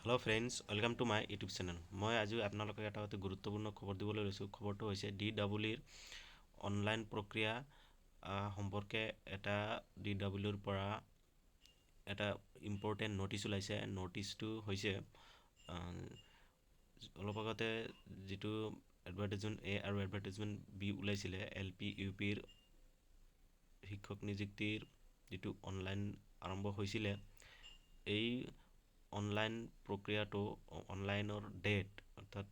Hello friends, welcome to my YouTube channel. মই আজি আপোনালোকক এটা অতি গুৰুত্বপূৰ্ণ খবৰ দিবলৈ লৈছোঁ। খবৰটো হৈছে ডি ডাবল ইৰ অনলাইন প্ৰক্ৰিয়া সম্পৰ্কে এটা ডি ডাবল ইৰ পৰা এটা ইম্পৰ্টেণ্ট ন'টিচ ওলাইছে। ন'টিচটো হৈছে, অলপ আগতে যিটো এডভাৰটাইজমেণ্ট এ আৰু এডভাৰটাইজমেণ্ট বি ওলাইছিলে, এল পি, ইউ পিৰ শিক্ষক নিযুক্তিৰ যিটো অনলাইন আৰম্ভ হৈছিলে, এই অনলাইন প্ৰক্ৰিয়াটো অনলাইনৰ ডেট অৰ্থাৎ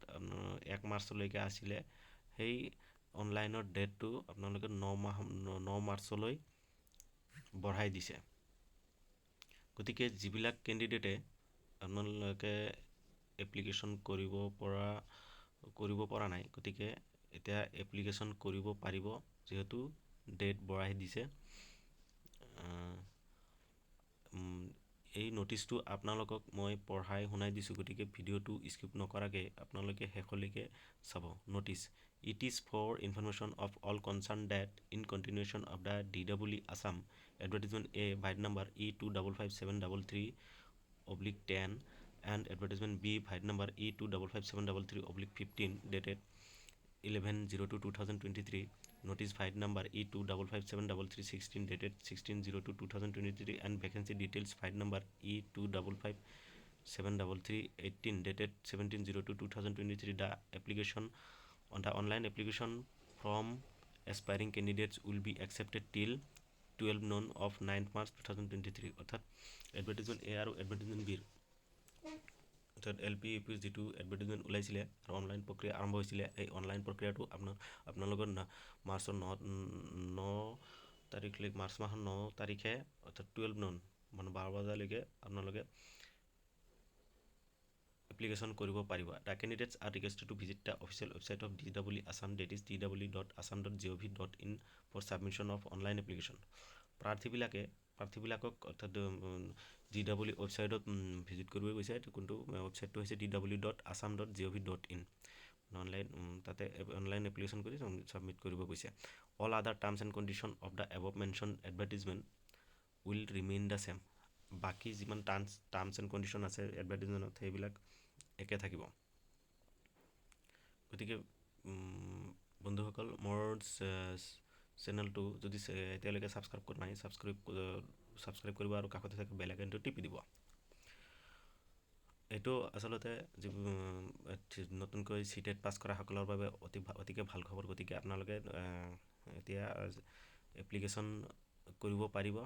1 মাৰ্চলৈকে আছিলে। সেই অনলাইনৰ ডেটটো আপোনালোকে 9 মাহ 9 মাৰ্চলৈ বঢ়াই দিছে। গতিকে যিবিলাক কেণ্ডিডেটে আপোনালোকে এপ্লিকেশ্যন কৰিব পৰা নাই, গতিকে এতিয়া এপ্লিকেশ্যন কৰিব পাৰিব, যিহেতু ডেট বঢ়াই দিছে। এই ন'টিচটো আপোনালোকক মই পঢ়াই শুনাই দিছোঁ, গতিকে ভিডিঅ'টো স্কিপ নকৰাকৈ আপোনালোকে শেষলৈকে চাব। Notice: It is for information of all concerned that in continuation of the DEE Assam advertisement A vide number E 255733/10 and advertisement B vide number E 255733/15 dated 11/02/2023, notice vide number E 255733/16 dated 16/02/2023 and vacancy details vide number E 255733/18 dated 17/02/2023, the application on the online application from aspiring candidates will be accepted till 12 noon of 9 March 2023. অৰ্থাৎ advertisement এ আৰু advertisement বিৰ, অৰ্থাৎ L P, U পিৰ যিটো advertisement ওলাইছিলে আৰু online প্ৰক্ৰিয়া আৰম্ভ হৈছিলে, এই অনলাইন প্ৰক্ৰিয়াটো আপোনালোকৰ মাৰ্চৰ 9 তাৰিখলৈ, মাৰ্চ মাহৰ 9 তাৰিখে, অৰ্থাৎ 12 নুন মানে 12 বজালৈকে আপোনালোকে এপ্লিকেশ্যন কৰিব পাৰিব। The candidates are requested to visit the official website of DEE Assam, that is dee.assam.gov.in, for submission of online application. প্ৰাৰ্থীবিলাকক অৰ্থাৎ ডি ডাবল ই ৱেবছাইটত ভিজিট কৰিব গৈছে। কোনটো ৱেবছাইটটো হৈছে dee.assam.gov.in। Online তাতে অনলাইন এপ্লিকেশ্যন কৰি ছাবমিট কৰিব গৈছে। All other terms and condition of the above mention advertisement will remain the same. বাকী যিমান টাৰ্মছ এণ্ড কণ্ডিশ্যন আছে এডভাৰটাইজমেণ্টত, সেইবিলাক একে থাকিব। গতিকে বন্ধুসকল, মোৰ চেনেলটো যদি এতিয়ালৈকে ছাবস্ক্ৰাইব কৰা নাই, ছাবস্ক্ৰাইব কৰিব আৰু কাষতে থকা বেল আইকনটো টিপি দিব। এইটো আচলতে যি নতুনকৈ চি টেট পাছ কৰাসকলৰ বাবে অতিকে ভাল খবৰ। গতিকে আপোনালোকে এতিয়া এপ্লিকেশ্যন কৰিব পাৰিব।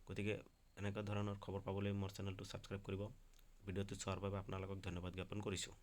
গতিকে এনেকুৱা ধৰণৰ খবৰ পাবলৈ মোৰ চেনেলটো ছাবস্ক্ৰাইব কৰিব। ভিডিঅ'টো চোৱাৰ বাবে আপোনালোকক ধন্যবাদ জ্ঞাপন কৰিছোঁ।